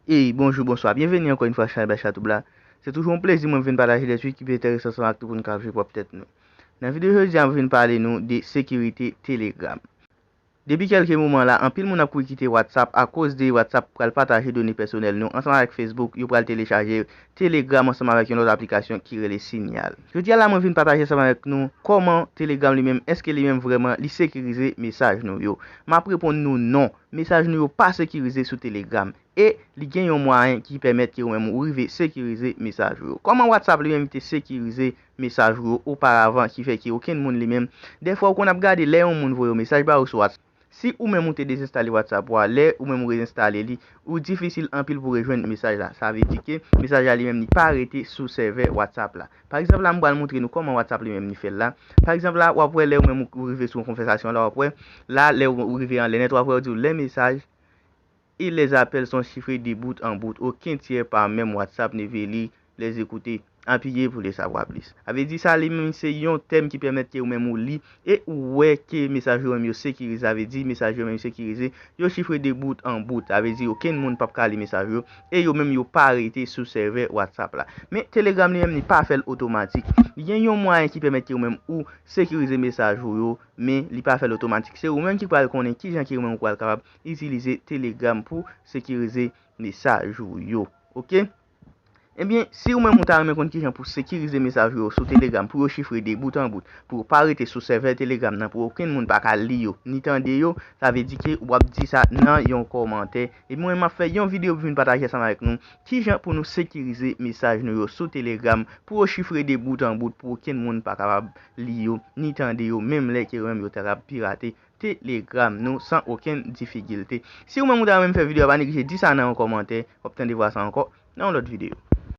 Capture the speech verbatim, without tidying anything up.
Ey, bonjou, bonswa, byenveni ankò yon fwa Channel Bachatoub la. Se toujou yon plezi mwen vin pataje de sijè ki pi enteresan ansanm ak nou pou n ka jwe pwòp tèt nou. Nan videyo jodi a, mwen vin pale nou de sekirite Telegram. Depi kèlke moman la, anpil moun ap kouri kite WhatsApp akoz de WhatsApp pral pataje done pèsonèl nou ansanm avèk Facebook, yo pral telechaje Telegram ansanm avèk yon lòt aplikasyon ki rele Signal. Jodi a la, mwen vin pataje ansanm avèk nou kòman Telegram li menm, èske li menm vrèman li sekirize mesaj nou yo. M ap reponn nou non, mesaj nou yo pa sekirize sou Telegram. E li gen yon mwayen ki pèmèt ke ou menm ou rive sekirize mesaj ou yo. Kòman WhatsApp li menm te sekirize mesaj ou yo oparavan ki fè ke okenn moun li menm, dèfwa ou konn ap gade lè yon moun voye yon mesaj ba ou sou WhatsApp. Si ou menm ou te dezenstale WhatsApp ou a, lè ou menm ou reenstale li, ou difisil anpil pou rejwenn mesaj la. Sa vle di ke mesaj la li menm li pa rete sou sèvè WhatsApp la. Pa egzanp la, m pral montre nou kòman WhatsApp li menm li fè l la. Pa egzanp la, w ap wè lè ou menm ou rive sou yon konvèsasyon la, w ap wè la, lè ou rive anlè nèt, w ap wè yo di w les messages et les appels sont chiffrés de bout en bout. Aucun tiers par même WhatsApp ne veut lire, les écouter. Appuyez pour le savoir plus. Sa vle di sa li menm se yon tèm ki pèmèt ke ou menm ou li e ou wè ke mesaj yo menm yo sekirize. Sa vle di mesaj yo menm sekirize, yo chifre de bout en bout. Sa vle di okenn moun p ap ka li mesaj yo e yo menm yo pa rete sou sèvè WhatsApp la. Men Telegram li menm li pa fè l otomatik. Li gen yon mwayen ki pèmèt ke ou menm ou sekirize mesaj ou yo, men li pa fè l otomatik. Se ou menm ki pral konnen kijan ke ou menm ou pral kapab itilize Telegram pou sekirize mesaj ou yo. Oke? Ebyen, si ou menm ou ta renmen konn kijan pou sekirize mesaj ou yo sou Telegram, pou yo chifre de bout en bout, pou yo pa rete sou sèvè Telegram nan, pou okenn moun pa ka li yo, ni tande yo, sa vle di ke w ap di sa nan yon kòmantè. Epi mwen, m ap fè yon videyo pou vin pataje ansanm avèk nou kijan pou nou sekirize mesaj nou yo sou Telegram, pou yo chifre de bout en bout, pou okenn moun pa kapab li yo, ni tande yo, menm lè ke yo menm yo ta ka pirate Telegram nou san okenn difikilte. Si ou menm ou ta renmen m fè videyo a, pa neglije di sa nan yon kòmantè. W ap tande vwa sa ankò nan yon lòt videyo.